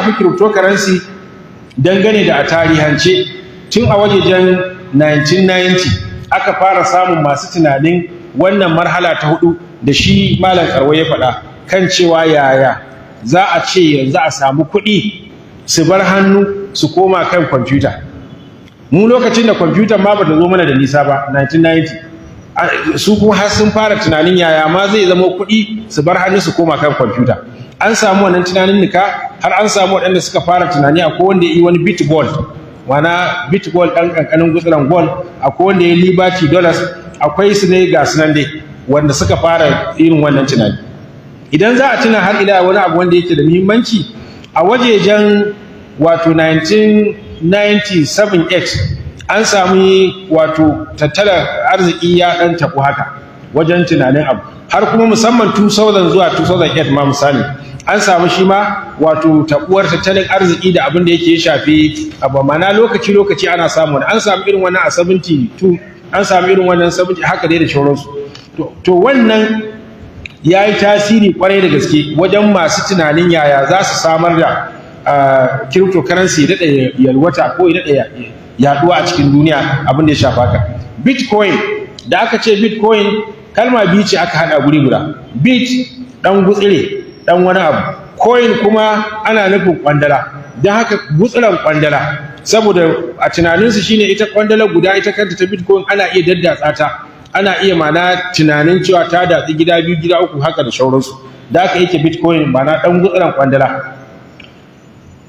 shafi cryptocurrency, dangane da a tarihance, tun a wajejen 1990 aka fara samun masu tunanin wannan marhala ta hudu da shi Malam Karwai ya faɗa, kan cewa yaya za a ce yanzu a samu kuɗi su bar hannu su koma kan kwamfuta. Mu lokacin da kwamfutar ma bata zo mana da nisa ba, 1990, su kuma har sun fara tunanin yaya ma zai zama kuɗi su bar hannu su koma kan kwamfuta. An samu wannan tunanin nika, har an samu waɗanda suka fara tunani. Akwai wanda ya yi wani bit gold, wana bit gold, ɗan ƙanƙanin gutsuran gold. Akwai wanda ya yi liberty dollars. Akwai su ne, ga su nan dai, wanda suka fara irin wannan tunani. Idan za a tuna, har ila wani abu wanda yake da muhimmanci, a wajejen wato 1997 an sami wato tattalin arziki ya ɗan taɓu haka wajen tunanin abu, har kuma musamman 2000 zuwa 2008 ma misali, an samu shi ma wato taɓuwar tattalin arziki da abin da yake shafi abu. Mana lokaci lokaci ana samu, an samu irin wannan a 72, an samu irin wannan 70, haka dai da sauransu. To wannan ya yi tasiri kwarai da gaske wajen masu tunanin yaya za su samar da cryptocurrency daɗa yalwata ko ya daɗa yaɗuwa a cikin duniya, abin da ya shafa ka. Bitcoin da aka ce bitcoin, kalma biyu ce aka haɗa guri guda: bit, ɗan gutsire, ɗan wani abu, coin kuma ana nufin kwandala. Don haka gutsiran kwandala, saboda a tunaninsu shine ita kwandala guda, ita kanta ta bitcoin, ana iya daddatsa ta, ana iya mana tunanin cewa ta datsi gida biyu, gida uku, haka da shauransu. Da aka yake bitcoin, ma'ana ɗan gutsiran kwandala.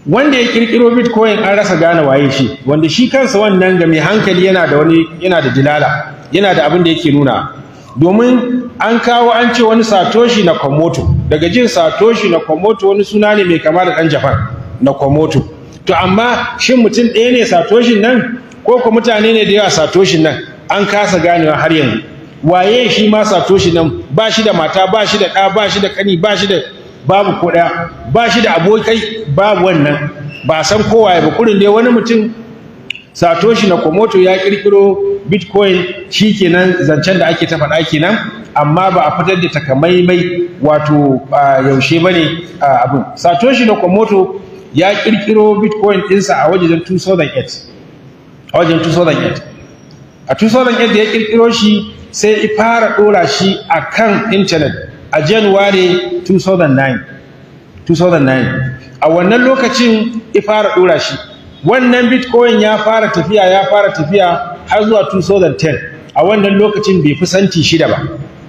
Wanda ya kirkiro bitcoin an rasa gane waye shi, wanda shi kansa wannan ga mai hankali yana da wani, yana da dilala, yana da abin da yake nuna, domin an kawo an ce wani Satoshi Nakamoto. Daga jin Satoshi Nakamoto, wani suna ne mai kama da ɗan Japan, Nakamoto. To amma shin mutum ɗaya ne Satoshin nan, ko ko mutane ne da yawa Satoshin nan? An kasa ganewa har yanzu waye shi ma Satoshin nan. Ba shi da mata, ba shi da ɗa, ba shi da ƙani, ba shi da babu ko ɗaya, ba shi da abokai, babu wannan. Ba san kowaye ba, kurin dai wani mutum Satoshi Nakamoto ya kirkiro bitcoin, shikenan zancen da ake ta faɗa kenan, amma ba a fitar da takamaimai wato yaushe bane abin. Satoshi Nakamoto ya kirkiro bitcoin ɗinsa a wajen 2008, a wajen 2008. A 2008 da ya kirkiro shi, sai ya fara ɗora shi a kan intanet a January 2009. 2009, a wannan lokacin ya fara ɗora shi. Wannan bitcoin ya fara tafiya, ya fara tafiya har zuwa 2010. A wannan lokacin bai fi santi 6 ba,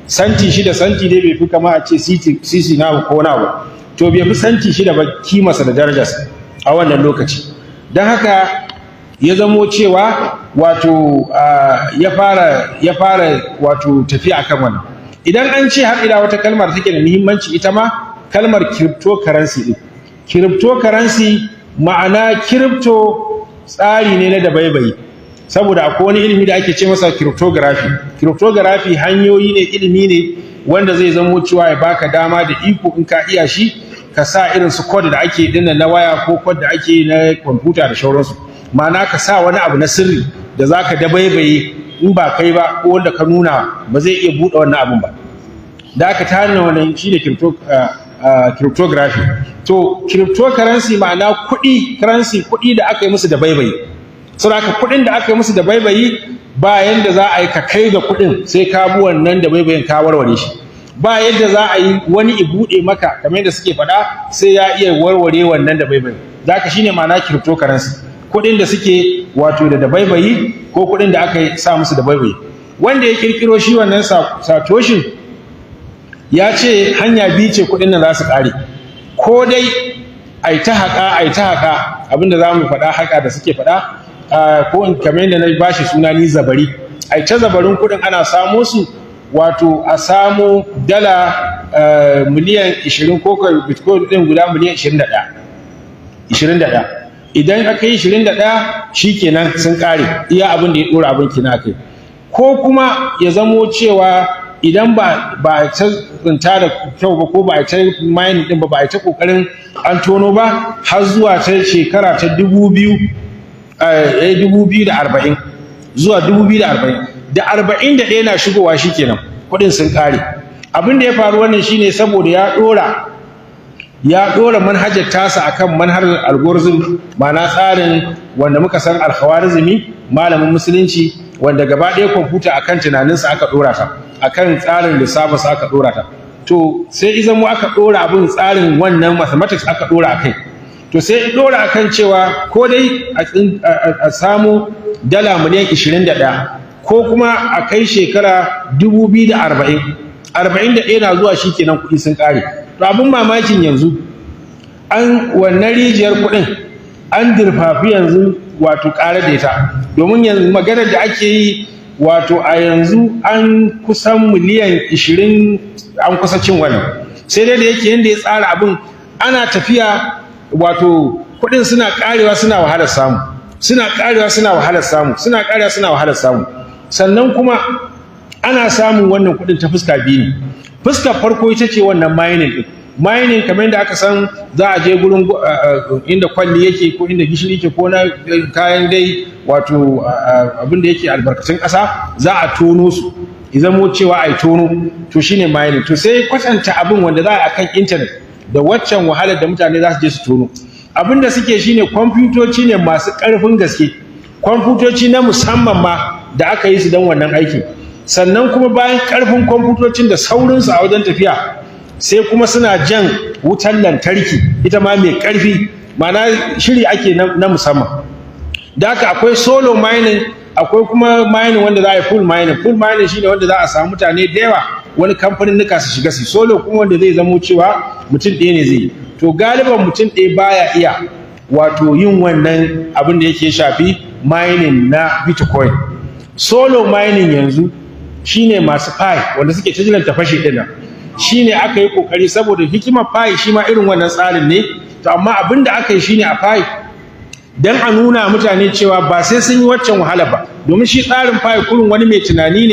santi 6, santi dai bai fi kama a ce sisi na ko na ba. To bai fi santi 6 ba kimarsa da darajarsa a wannan lokaci. Don haka ya zamo cewa wato ya fara wato tafiya akan wannan. Idan an ce har ila wata kalmar take da muhimmanci, ita ma kalmar cryptocurrency din. Cryptocurrency, ma'ana crypto tsari ne na dabaibayi, saboda akwai wani ilimi da ake ce masa cryptography. Cryptography hanyoyi ne, ilimi ne wanda zai zamo cewa ya baka dama da iko, in ka iya shi, ka sa irin su code da ake dinnan na waya ko code da ake na kwamfuta da shauransu, ma'ana ka sa wani abu na sirri da zaka dabaibaye, in ba kai ba ko wanda ka nuna ba zai iya buɗe wannan abun ba. Da aka tana wannan shine cryptography. To cryptocurrency ma'ana kuɗi, currency, kuɗi da aka yi musu da baibayi. Saboda haka kuɗin da aka yi musu da baibayi, ba yanda za a yi ka kai ga kuɗin sai ka bi wannan da baibayin ka warware shi. Ba yadda za a yi wani i buɗe maka, kamar yadda suke faɗa, sai ya iya warware wannan da baibayin. Zaka shine ma'ana cryptocurrency, kuɗin da suke wato da dabaibayi ko kuɗin da aka sa musu dabaibayi. Wanda ya kirkiro shi wannan Satoshin ya ce hanya biyu ce kuɗin nan za su ƙare: ko dai ai ta haƙa, ai ta haƙa, abinda za mu faɗa haƙa da suke faɗa, ko in kamar yadda na bashi suna ni zabari, ai ta zabarin kuɗin ana samo su, wato a samo dala miliyan 20 ko bitcoin ɗin guda miliyan 21. 21, idan aka yi 21, shikenan sun ƙare, iya abin da ya ɗora abin kina kai. Ko kuma ya zamo cewa idan ba ta tsinta da kyau ba, ko ba a ta mining din ba, ba a ta kokarin an tono ba, har zuwa ta shekara ta 2040 zuwa 2040 da 41 na shigowa, shikenan kuɗin sun ƙare. Abin da ya faru wannan shine saboda ya ɗora Ya ɗora manhajar tasa akan manhajar algorithm, ma'ana tsarin wanda muka san Alkhawarizmi, malamin Musulunci, wanda gaba ɗaya kwamfuta akan tunaninsa aka ɗora ta, akan tsarin lissafinsa aka ɗora ta. To sai izan mu aka ɗora abin, tsarin wannan mathematics aka ɗora a kai. To sai ɗora akan cewa ko dai a samu dala miliyan 21 ko kuma a kai shekara 2040, 41 na zuwa shikenan, kuɗi sun ƙare. To abin mamakin, yanzu an wannan rijiyar kuɗin an dirfafi yanzu, wato ƙara da ita, domin yanzu maganar da ake yi, wato a yanzu an kusan miliyan 20, an kusa cin wannan. Sai dai da yake yanda ya tsara abin ana tafiya, wato kuɗin suna ƙarewa, suna wahalar samu, suna ƙarewa, suna wahalar samu, suna ƙarewa, suna wahalar samu. Sannan kuma ana samun wannan kuɗin ta fuska biyu ne. Fuskar farko ita ce wannan mining din. Mining, kamar yadda aka san, za a je gurin inda kwalli yake ko inda gishiri yake ko na kayan dai, wato abin da yake albarkatun ƙasa, za a tono su, zamo cewa a yi tono. To shine mining. To sai kwatanta abin wanda za a kan intanet da waccan wahalar da mutane za su je su tono. Abin da suke shine kwamfutoci ne masu ƙarfin gaske, kwamfutoci na musamman ma da aka yi su don wannan aikin. Sannan kuma bayan ƙarfin kwamfutocin da saurinsu a wajen tafiya, sai kuma suna jan wutar lantarki, ita ma mai ƙarfi, ma'ana shiri ake na musamman. Da haka akwai solo mining, akwai kuma mining wanda za a yi pool mining. Pool mining shine wanda za a samu mutane da yawa, wani kamfanin nuka su shiga su. Solo kuma wanda zai zamo cewa mutum ɗaya ne zai yi. To galiban mutum ɗaya baya iya wato yin wannan abin da yake shafi mining na Bitcoin. Solo mining yanzu shine masu Pi, wanda suke ta jiran ta fashe ɗin nan. Shine aka yi kokari, saboda hikimar Pi shi ma irin wannan tsarin ne. To amma abin da aka yi shine a Pi, dan a nuna mutane cewa ba sai sun yi waccan wahala ba, domin shi tsarin Pi kurin wani mai tunani ne.